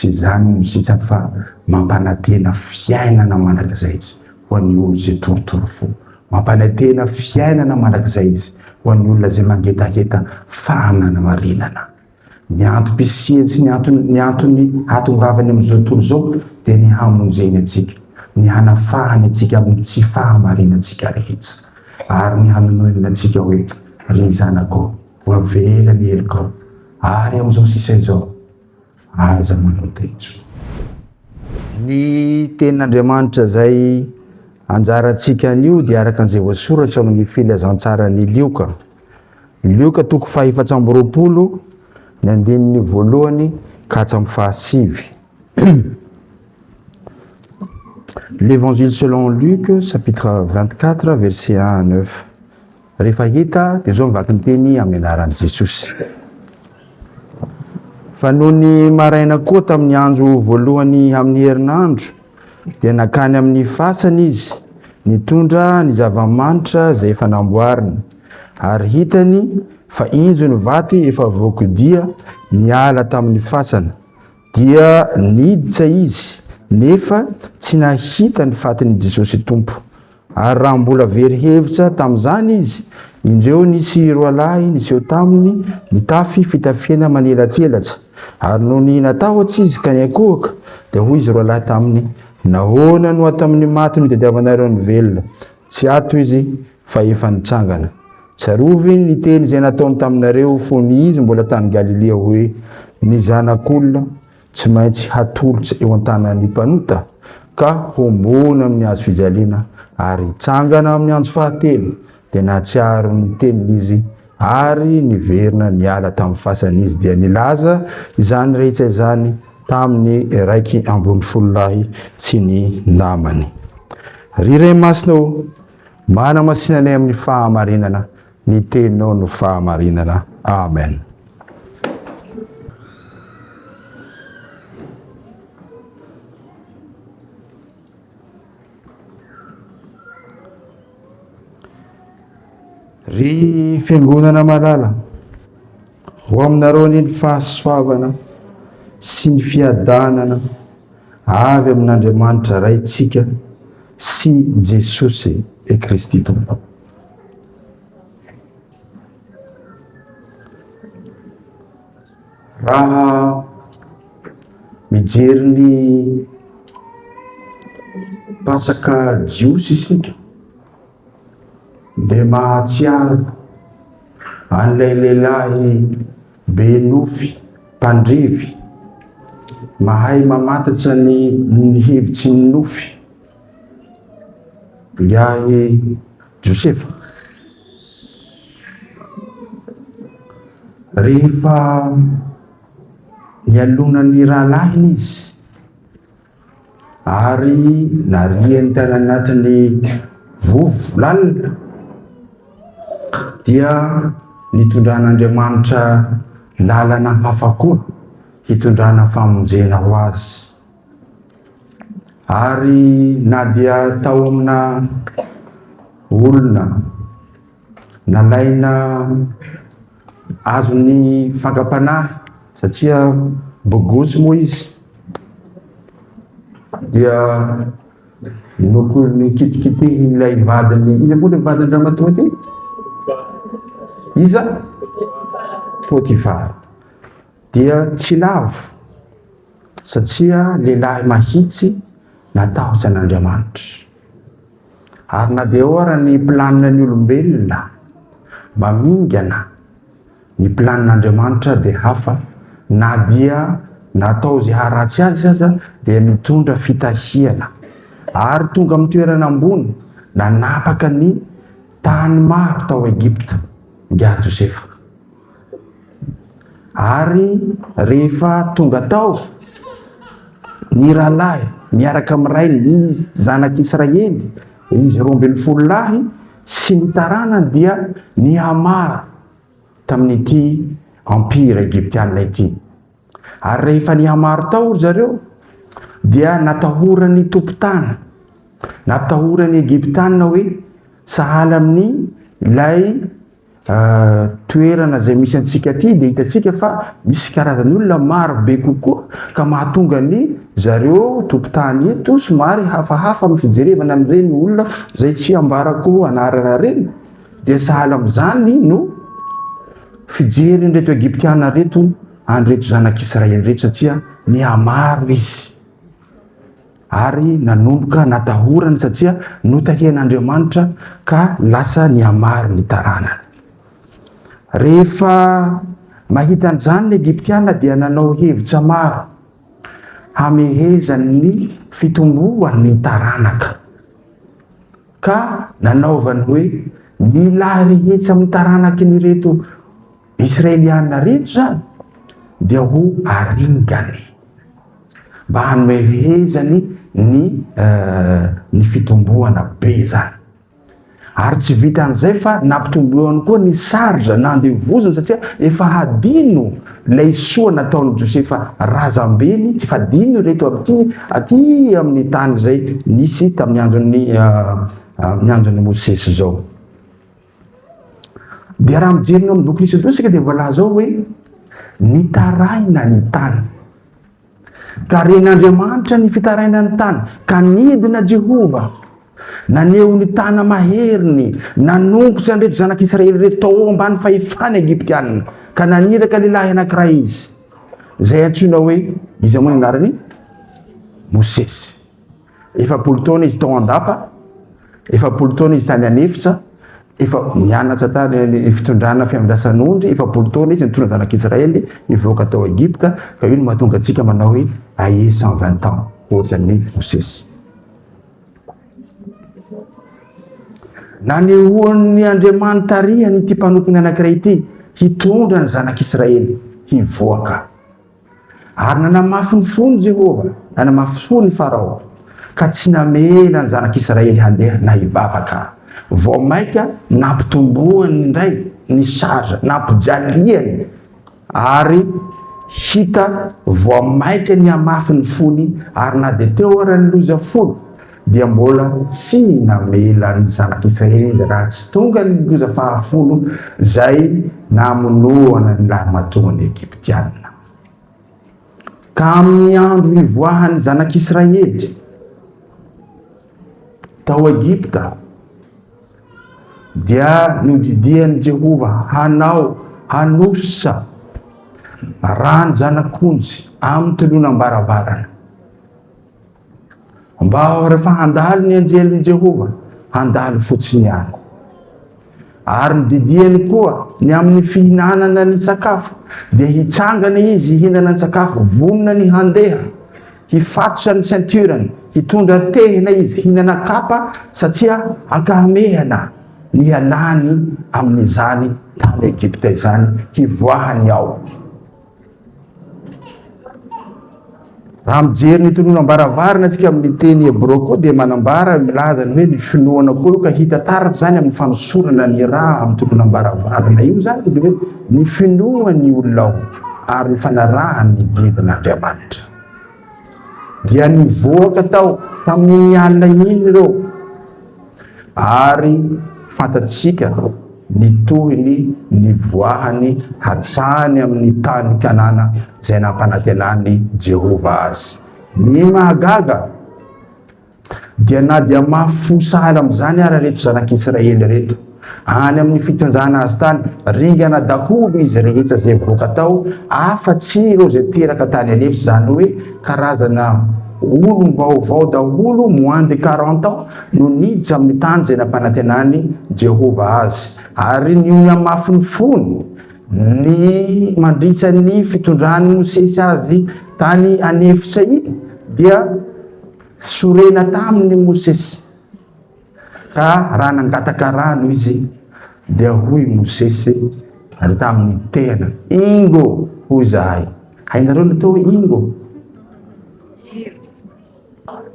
Tsy izany no sitrany fa mampanantena fiainana mandrakizay Izy ho an'ny olona izay torotoro fo. Mampanantena fiainana mandrakizay Izy ho an'ny olona izay mangetaheta fahananamarinana. Ny antom-pisiany sy ny antony ny antony hahatongavany amin'izao tontolo izao dia ny hamonjeny antsika, ny hanafahany antsika amin'ny tsy fahamarinantsika rehetra, ary ny hanonoinana antsika hoe, Ry zanako, voavela ny helokao, ary amin'izao sisa izao, aza manota intsony. Ny Tenin'Andriamanitra izay anjarantsika anio dia araka an'izay voasoratra ao amin'ny Filazantsaran'i Lioka. Lioka toko fahaefatra amby 20, ny andininy voalohany ka hatramin'ny fahasivy. L'Évangile selon Luc, chapitre 24, verset 1 à 9. Rehefa hita dia izao mivaky ny teny amin'ny anaran'i Jesosy. Fa nony maraina koa tamin'ny andro voalohany amin'ny herinandro dia nankany amin'ny fasana izy nitondra ny zava-manitra izay efa namboarina. Ary hitany fa injo ny vato efa voakodia niala tamin'ny fasana. Dia niditra izy nefa tsy nahita ny fatin'i Jesosy Tompo. Ary raha mbola very hevitra tamin'izany izy, indreo nisy roalahy niseho taminy nitafy fitafiana manelatselatra. Ary nony natahotra izy ka niankohoka, dia hoy izy roalahy taminy, Nahoana no ato amin'ny maty no itadiavanareo ny velona? Tsy ato izy, fa efa nitsangana. Tsarovy ny teny izay nataony taminareo fony izy mbola tany Galilia hoe, Ny Zanak'olona tsy maintsy hatolotra eo an-tanan'ny mpanota, ka homboana amin'ny hazo fijaliana, ary hitsangana amin'ny andro fahatelo. Dia nahatsiaro ny teniny izy, ary niverina niala tamin'ny fasana izy, dia nilaza izany rehetra izany tamin'ny 11 lahy sy ny namany. Ry Ray Masina ô, manamasina anay amin'ny fahamarinana, ny teninao no fahamarinana. Amen. Ry Fiangonana malala, ho aminareo anie ny fahasoavana sy ny fiadanana avy amin'Andriamanitra Raintsika sy Jesosy e Kristy Tompo. Raha mijery ny Pasaka jiosy isika dia mahatsiaro an'ilay lehilahy be nofy, mpandrevy, mahay mamantatra ny ny hevitry ny nofy, ingahy Josefa. Rehefa nialona ny rahalahiny izy ary nariany tany anatin'ny vovo lalina dia nitondran'Andriamanitra lalana hafa koa hitondrana famonjena ho azy. Ary na dia tao amina olona nalaina azon'ny fakam-panahy satria bogosy moa izy dia nokitikitihin'ilay vadiny, iza moa ilay vadiny ramatoa ity? Iza? Potifara. Dia tsy lavo satria lehilahy mahitsy natahotra an'Andriamanitra. Ary na dia eo ara ny planina ny olombelona mamingana, ny planin'Andriamanitra dia hafa, na dia natao izay haharatsy azy aza dia mitondra fitahiana. Ary tonga amin'ny toerana ambony, nanapaka ny tany maro tao Egypta ingahy Josefa. Ary rehefa tonga tao ny rahalahy miaraka amin'ny rainy, ny zanak'Israely, izy 12 lahy sy ny taranany dia nihamaro tamin'ity empire egyptiana ity. Ary rehefa nihamaro tao ry zareo dia natahoran'ny tompon-tany, natahoran'ny Egyptiana hoe sahala amin'ny ilay. toerana izay misy antsika aty dia hitantsika fa misy karazan'olona maro be kokoa ka mahatonga ny zareo tompon-tany eto somary hafahafa amin'ny fijerevana an'ireny olona izay tsy ambarako anarana ireny. Dia sahala amin'izany no fijerin'ireto Egyptiana ireto an'ireto zanak'Israely ireto satria nihamaro izy. Ary nanomboka natahorany satria notahian'Andriamanitra ka lasa nihamaro ny taranany. Rehefa mahita an'izany ny Egyptiana dia nanao hevitra maro hamehezany ny fitomboan'ny taranaka. Ka nanaovany hoe, Ny lahy rehetra amin'ny taranakin'ireto Israeliana ireto izany dia ho aringany, mba hanomehezany ny ny fitomboana be izany. Ary tsy vitan'izay fa nampitomboany koa ny charge nandevoziny satria efa hadino ilay soa nataon'i Josefa razambeny, tsy efa hadino ireto aty aty amin'ny tany izay nisy tamin'ny andron'ny amin'ny andron'i Mosesy izao. Dia raha mijery ny ao amin'ny bokin'ny Eksodosy isika dia voalaza ao hoe nitaraina ny tany. Ka ren'Andriamanitra ny fitarainan'ny tany, ka nidina Jehovah, naneho ny tana-maheriny, nanongotra an'ireto zanak'Israely ireto tao ambany fahefan'ny Egyptiana, ka naniraka lehilahy anankiray izy, izay antsoina hoe, iza moa ny anarany? Mosesy. 40 taona izy tao an-dapa, 40 taona izy tany an'efitra, efa nianatra tany ny fitondrana fiandrasan'ondry, 40 taona izy nitondra zanak'Israely hivoaka tao Egypta, ka io no mahatonga antsika manao hoe aie 120 ans, ohatran'ny Mosesy. Nanehoan'ny Andriamani-tarihany ity mpanompony anankiray ity hitondra ny zanak'Israely hivoaka. Ary nanamafy ny fony Jehovah, nanamafy fo ny Farao, ka tsy namela ny zanak'Israely handeha na hivavaka. Vao mainka nampitomboany indray ny charge, nampijaliany, ary hita vao mainka nihamafy ny fony, ary na dia teo ara ny loza folo, dia mbola tsy namela ny zanak'Israely izy raha tsy tonga ny loza fahafolo izay namonoana ny lahimatoan'ny Egyptiana. Ka amin'ny andro hivoahan'ny zanak'Israely tao Egypta, dia nodidian'i Jehovah hanao hanosa rà ny zanak'ondry amin'ny tolonam-baravarana. Mba rehefa handalo ny anjelin'i Jehovah, handalo fotsiny ihany. Ary ny didiany koa ny amin'ny fihinanana ny sakafo, dia hitsangana izy hihinana ny sakafo, vonona ny handeha, hifatotra ny ceinture-ny, hitondra tehina izy, hihinana kapa, satria ankahamehana ny hialany amin'izany tany Egypta izany, hivoahany ao. Raha mijery ny tononam-baravarana isika amin'ny teny hebreo koa dia manambara milaza ny hoe ny finoana koa io ka hita taratra izany amin'ny fanosorana ny ra amin'ny tononam-baravarana io izany dia hoe ny finoan'ny olona ao ary ny fanarahany ny didin'Andriamanitra. Dia nivoaka tao tamin'iny alina iny ireo ary fantatsika ny tohiny nivoahany hatrany amin'ny tany Kanana izay nampanantenan'i Jehovah azy. Ny mahagaga dia na dia mafy fo sahala amin'izany ara ireto zanak'Israely ireto, any amin'ny fitondrana azy tany, ringana daholo izy rehetra izay voaka tao, afa-tsy ireo izay teraka tany an'efitra, izany hoe karazana olom-baovao daholo, moins de 40 ans, no niditra amin'ny tany izay nampanantenan'i Jehovah azy. Ary nihamafy ny fony ny mandritra ny fitondran'i Mosesy azy tany an'efitra iny, dia sorena taminy Mosesy. Ka raha nangataka rano izy, dia hoy Mosesy ary tamin'ny tehina, Ingo, hoy izahay. Hainareo ny atao hoe ingo?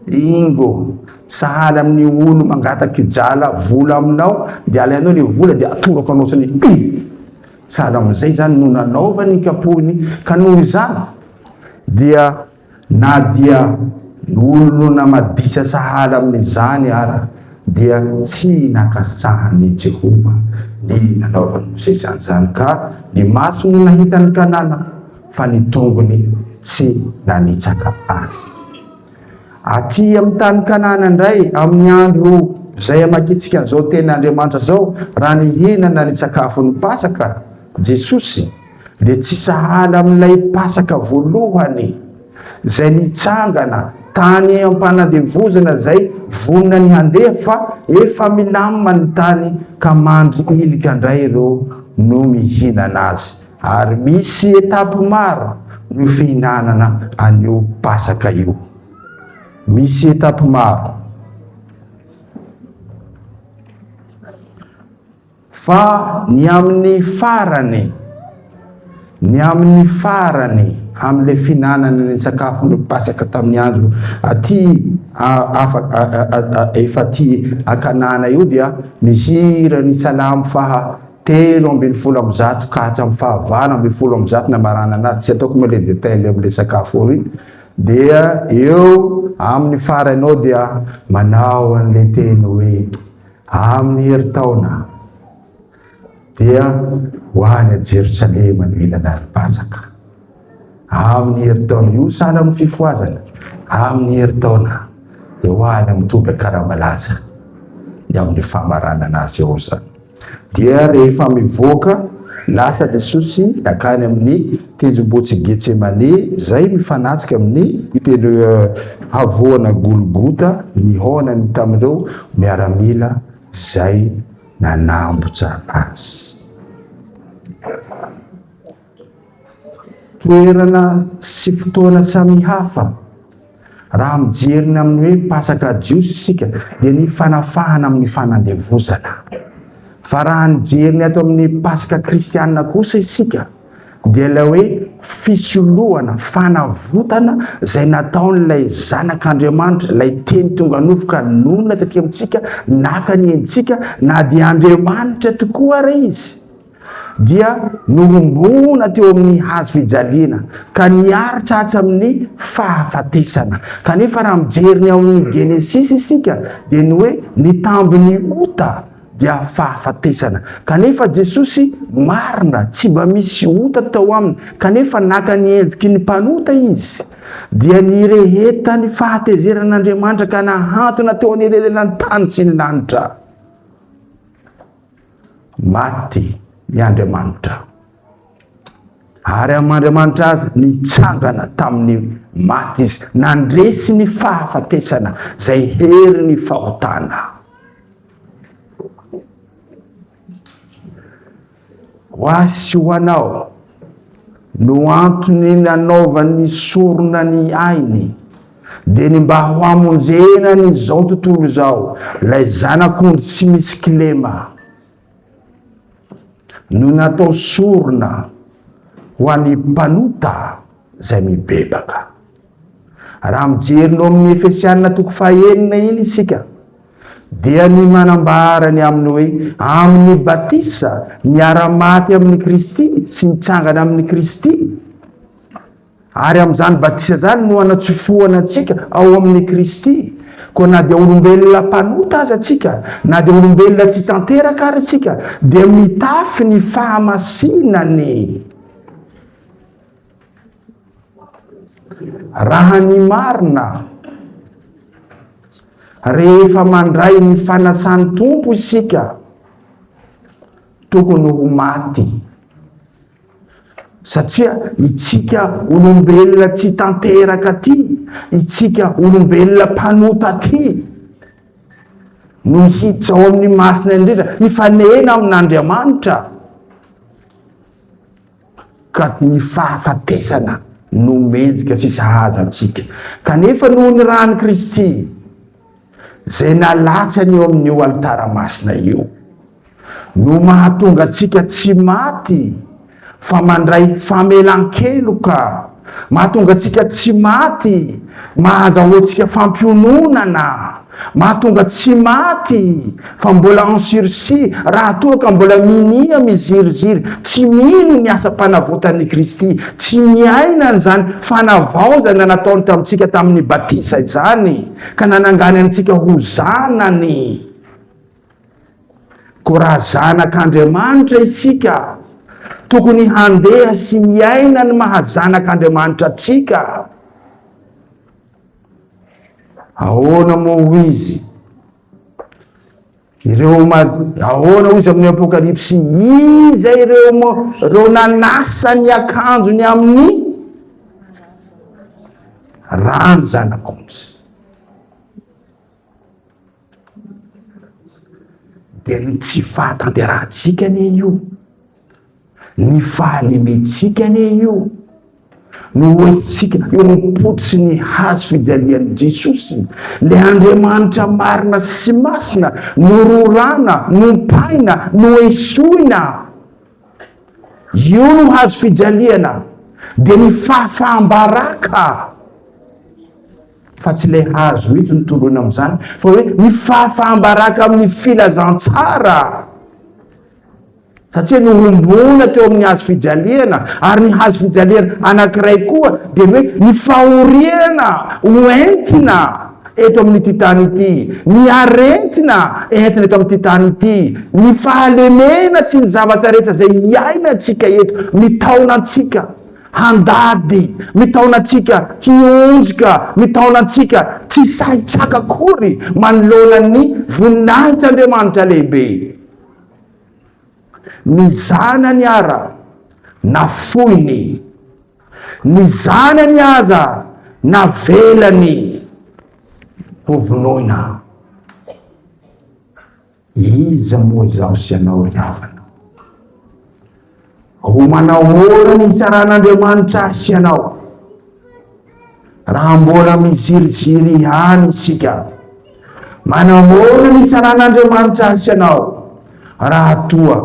Ingo, sahala amin'ny olo mangataka kijala vola aminao, dia alainao le vola dia atorako anao sy ny sahala amin'izay zany no nanaovany kapohiny, ka noho izany dia na dia olona maditra sahala amin'izany ara. Dia tsy nankasitrahan'i Jehovah ny nanaovan'i Mosesy an'izany, ka ny masony no nahita an'i Kanana, fa ny tongony tsy nanitsaka azy. Aty amin'ny tany Kanana indray, amin'ny andro izay amakiantsika an'izao tenin'Andriamanitra izao, raha nihinana ny sakafon'ny Pasaka Jesosy, dia tsy sahala amin'ilay Pasaka voalohany izay nitsangana tany am-panandevozana izay vonona ny handeha fa efa milamina ny tany ka mandry ilika indray ireo no mihinana azy ary misy étape maro no fihinanana an'io Pasaka io. Misy étape maro. Fa ny amin'ny farany, ny amin'ny farany, amin'ilay fihinanana ny sakafon'ny Pasaka tamin'ny andro aty afaka efa aty Kanana io dia mihira ny salamo faha 113 ka hatramin'ny faha 118 namaranana azy, tsy ataoko moa ilay détail amin'ilay sakafo eo iny, dia eo amin'ny farany ao dia manao an'ilay teny hoe Amin'ny herintaona dia ho any Jerosalema ny mihinana ny Pasaka. Amin'ny herintaona, io sahala amin'ny fifohazana, amin'ny herintaona dia ho any amin'ny toby Ankaramalaza ny amin'ny famaranana azy eo izany. Dia rehefa mivoaka, lasa Jesosy nankany amin'ny tendrombohitr'i Getsemane izay mifanatrika amin'ny havoana Golgota nihaonany tamin'ireo miaramila izay nanambotra azy. Toerana sy fotoana samihafa. Raha mijery ny amin'ny hoe Pasaka Jiosy isika dia ny fanafahana amin'ny fanandevozana. Fa raha nijery ny ato amin'ny Paska Kristianina kosa isika dia ilay hoe fisoloana, fanavotana izay nataon'ilay Zanak'Andriamanitra, ilay Teny tonga nofo ka nonina taty amintsika, naka ny endritsika, na dia Andriamanitra tokoa ara Izy. dia nohomboana teo amin'ny hazo fijaliana ka niaritra hatramin'ny fahafatesana. Kanefa raha mijery ny ao amin'ny Genesisy isika dia ny hoe ny tambin'ny ota dia fahafatesana. Kanefa Jesosy marina, tsy mba misy ota tao aminy, kanefa naka ny endriky ny mpanota Izy, dia nireheta ny fahatezeran'Andriamanitra ka nahantona teo anelanelan'ny tany sy ny lanitra. Maty ny Andriamanitra. Ary amin'Andriamanitra azy, nitsangana tamin'ny maty izy, nandresy ny fahafatesana, izay herin'ny fahotana. Ho ahy sy ho anao no antony nanaovany sorona ny ainy, dia ny mba ho hamonjena an'izao tontolo izao, ilay Zanak'ondry tsy misy kilema no natao sorona ho an'ny mpanota izay mibebaka. Raha mijery ny ao amin'ny Efesiana toko fahenina iny isika, dia ny manambara ny amin'ny hoe amin'ny batisa miara-maty amin'i Kristy sy mitsangana amin'i Kristy, ary amin'izany batisa izany no anatsofohana antsika ao amin'i Kristy. Koa na dia olombelona mpanota aza antsika, na dia olombelona tsy tanteraka ary isika, dia mitafy ny fahamasinany. Raha ny marina, rehefa mandray ny fanasan'ny Tompo isika, tokony ho maty. Satria itsika olombelona tsy tanteraka aty, itsika olombelona mpanota aty, no hiditra ao amin'ny masina indrindra, hifanena amin'Andriamanitra. Ka ny fahafatesana no mendrika sy sahaza antsika. Kanefa noho ny ran'i Kristy, izay nalatsany eo amin'io alitara masina io, no mahatonga antsika tsy maty fa mandray famelan-keloka, mahatonga antsika tsy maty, mahazahoantsika fampiononana, mahatonga tsy maty fa mbola en sursis raha toa ka mbola minia miziriziry, tsy mino ny asam-panavotan'i Kristy, tsy miaina an'izany fanavaozana nataony tamintsika tamin'ny batisa izany ka nanangany antsika ho zanany. Koa raha zanak'Andriamanitra isika, tokony handeha sy hiaina ny maha zanak'Andriamanitra antsika. Ahoana moa hoy izy? Ireo ma ahoana hoy izy amin'ny Apokalypsy? Iza ireo mo ireo nanasa ny akanjony amin'ny rano zanak'ondry. Dia ny tsy fahatanterahantsika anie io, ny fahalementsika anie io, no hoentintsika eo am-pototry ny hazo fijalian'i Jesosy, ilay Andriamanitra marina sy masina, nororana, nompaina, noesoina. Io no hazo fijaliana, dia ny fahafaham-baraka. Fa tsy ilay hazo mihitsy no tondroina amin'izany, fa hoe ny fahafaham-baraka amin'ny filazantsara. Satria nohomboana teo amin'ny hazo fijaliana, ary ny hazo fijaliana anankiray koa dia ny hoe ny fahoriana hoentina eto amin'ity tany ity, ny aretina entina eto amin'ity tany ity, ny fahalemena sy ny zavatra rehetra izay iainantsika eto, mitaona antsika. Handady, mitaona antsika hionjika, mitaona antsika tsy sahy hitsaka akory manoloana ny voninahitr'Andriamanitra lehibe. Ny zanany ara nafoiny, ny zanany aza navelany hovonoina. Iza moa izaho sy ianao ry havana? Ho manahoana ny hitsaran'Andriamanitra ahy sy ianao? Raha mbola miziriziry ihany isika, manahoana ny hitsaran'Andriamanitra ahy sy ianao raha toa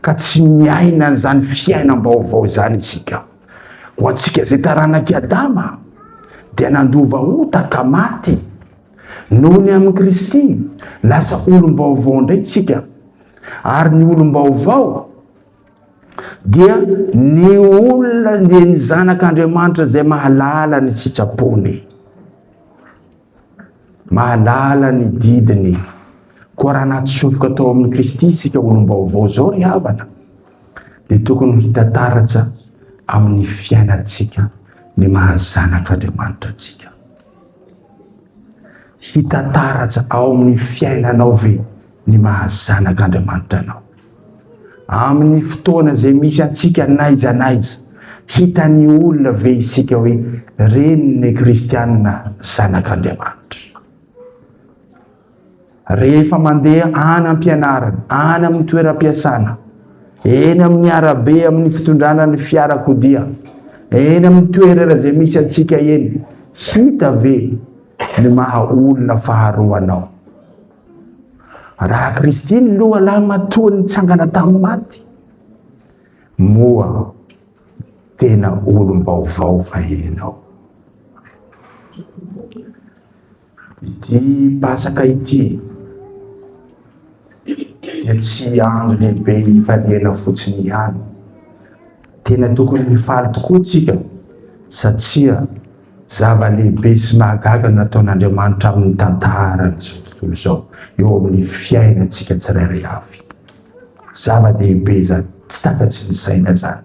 ka tsy miaina an'izany fiainam-baovao izany isika? Ho antsika izay taranak'i Adama dia nandova ota ka maty. Noho ny amin'i Kristy, lasa olom-baovao indray tsika. Ary ny olom-baovao dia ny olona dia ny zanak'Andriamanitra izay mahalala ny sitrapony. Mahalala ny didiny. Koa raha natsofoka tao amin'i Kristy isika olom-baovao izao ry havana, dia tokony ho hita taratra amin'ny fiainantsika ny maha zanak'Andriamanitra antsika. Hita taratra ao amin'ny fiainanao ve ny maha zanak'Andriamanitra anao? Amin'ny fotoana izay misy antsika n'aiza n'aiza, hitan'ny olona ve isika hoe reny ny kristianina zanak'Andriamanitra? Rehefa mandeha any am-pianarana, any amin'ny toeram-piasana, eny amin'ny arabe amin'ny fitondrana ny fiarakodia, eny amin'ny toerana izay misy antsika eny, hita ve ny maha olona faharoa anao? Raha Kristy ny lohalahy matoa nitsangana tamin'ny maty, moa tena olom-baovao va ianao? Ity Pasaka ity dia tsy andro lehibe hifaliana fotsiny ihany. Tena tokony hifaly tokoa tsika satria zava-lehibe sy mahagaga no nataon'Andriamanitra amin'ny tantaran'izao tontolo izao eo amin'ny fiainantsika tsirairay avy. Zava-dehibe izany, tsy takatry ny saina izany.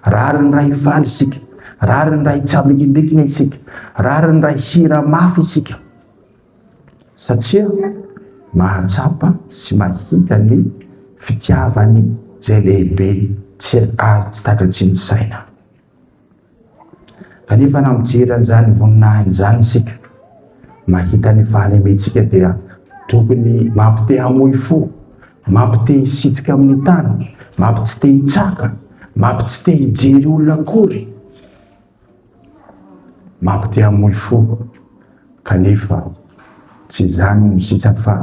Rariny raha hifaly isika, rariny raha hitsambikindrikina isika, rariny raha hihira mafy isika, satria mahatsapa sy mahita ny fitiavany izay lehibe tsy azo tsy takatry ny saina. Kanefa na mijery an'izany voninahiny izany isika, mahita ny fahalementsika dia tokony mampite hamoy fo, mampite hisitrika amin'ny tany, mampitsy te hitsaka, mampitsy te hijery olona akory, mampite hamoy fo. Kanefa tsy izany no sitrany fa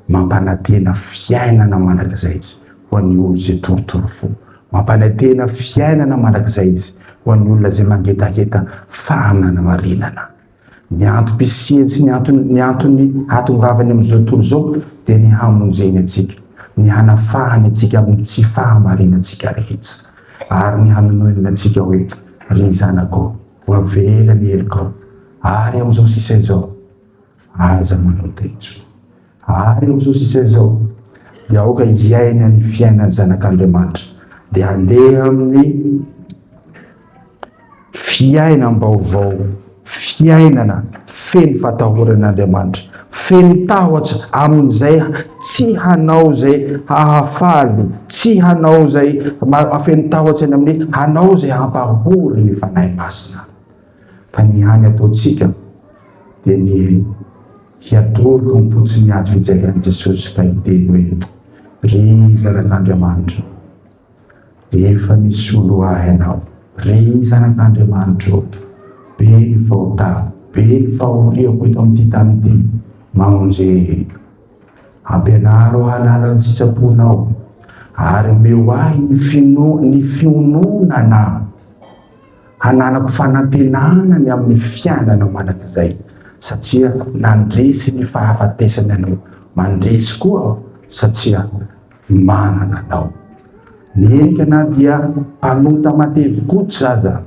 mampanantena fiainana mandrakizay Izy ho an'ny olona izay torotoro fo. Mampanantena fiainana mandrakizay Izy ho an'ny olona izay mangetaheta fahamarimanana. Ny antom-pisiany sy ny antony ny antony hahatongavany amin'izao tontolo izao dia ny hamonjeny antsika, ny hanafahany antsika amin'ny tsy fahamarinantsika rehetra ary ny hanonoinana antsika hoe, Ry zanako, voavela ny helokao. Ary amin'izao sisa izao, aza manota intsony. Ary amin'izao sisa izao, dia aoka hiaina ny fiainan'ny zanak'Andriamanitra, dia handeha amin'ny fiainam-baovao, fiainana feno fatahorana an'Andriamanitra, feno tahotra amin'izay tsy hanao izay hahafaly, tsy hanao izay feno tahotra ny amin'ny hanao izay hampahory ny Fanahy Masina. Fa ny hany ataontsika dia ny hiatoroka am-potsiny ny hazo fijalian'i Jesosy ka hiteny hoe, Ry Zanak'Andriamanitra, efa nisolo ahy Ianao. Ry Zanak'Andriamanitra ô, be ny fahotako, be ny fahoriako eto amin'ity tany ity, mamonje. Ampianaro hahalala ny sitraponao, ary omeo ahy ny fino ny fiononana. Hananako fanantenana ny amin'ny fiainana mandrakizay, satria nandresy ny fahafatesana ianao. Mandresy koa aho, satria manana anao. Ny enga na dia mpanota matevin-koditra aza,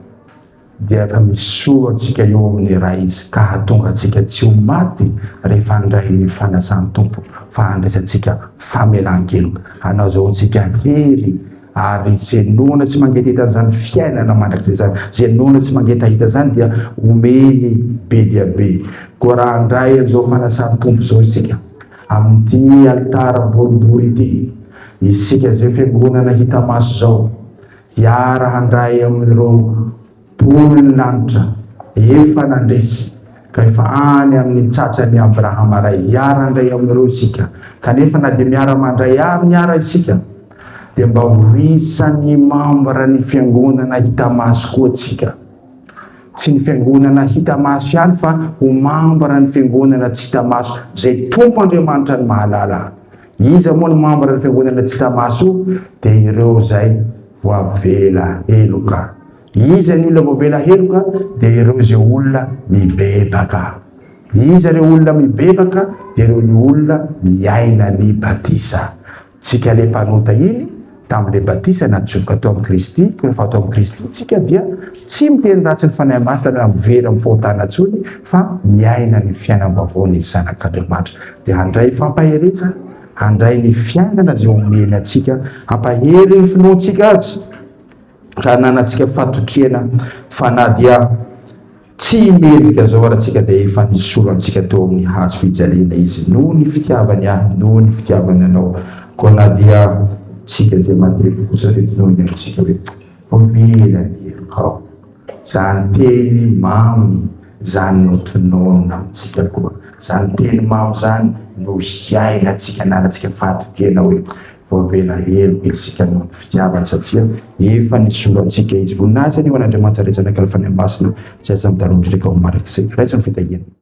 dia efa misolo antsika eo amin'ny Ray Izy ka hahatonga antsika tsy ho maty rehefa handray ny fanasan'ny Tompo fa handraisantsika famelan-keloka, hanazahoantsika hery ary izay noana tsy mangetaheta an'izany fiainana mandrakizay izany, izay noana tsy mangetaheta izany dia omeny be dia be. Koa raha handray an'izao fanasan'ny Tompo izao isika, amin'ity alitara boribory ity, isika izay fiangonana hita maso izao, hiara-handray amin'ireo mponin'ny lanitra efa nandresy ka efa any amin'ny tratran'i Abrahama Ray. Hiara-handray amin'ireo isika. Kanefa na dia miara-mandray aminy ara isika, dia mba ho isan'ny mambra ny fiangonana hita maso koa tsika. Tsy ny fiangonana hita maso ihany fa ho mambra ny fiangonana tsy hita maso, izay Tompo Andriamanitra no mahalala. Iza moa no mambra ny fiangonana tsy hita maso io? Dia ireo izay voavela heloka. Iza ny olona voavela heloka? Dia ireo izay olona mibebaka. Iza ireo olona mibebaka? Dia ireo ny olona miaina ny batisa. Tsika le mpanota iny, tamin'ilay batisa natsofoka tao amin'i Kristy, koa rehefa ato amin'i Kristy tsika dia tsy miteny ratsy ny Fanahy Masina na mivery amin'ny fahotana intsony fa miaina ny fiainam-baovao ny zanak'Andriamanitra. Dia handray fampaherezana, handray ny fiainana izay omeny antsika, hampahery ny finoantsika azy, ka hananantsika fatokiana fa na dia Tsy mendrika zao ary antsika dia efa nisolo antsika teo amin'ny hazo fijaliana Izy noho ny fitiavany ahy, noho ny fitiavany anao. Koa na dia tsika izay matevy kosa dia tonony amintsika hoe, Voavela ny helokao. Zany teny mamy zany no tononina amintsika koa. Zany teny mamy zany no hiainantsika, ananantsika fahatokiana hoe, Voavela heloka isika noho ny fitiavany satria efa nisolo antsika Izy. Voninahitra anie ho an'Andriamanitra Ray Zanaka ary Fanahy Masina izay aza mitaloha indrindra ka ho mandrakizay. Raiso ny fitahiana.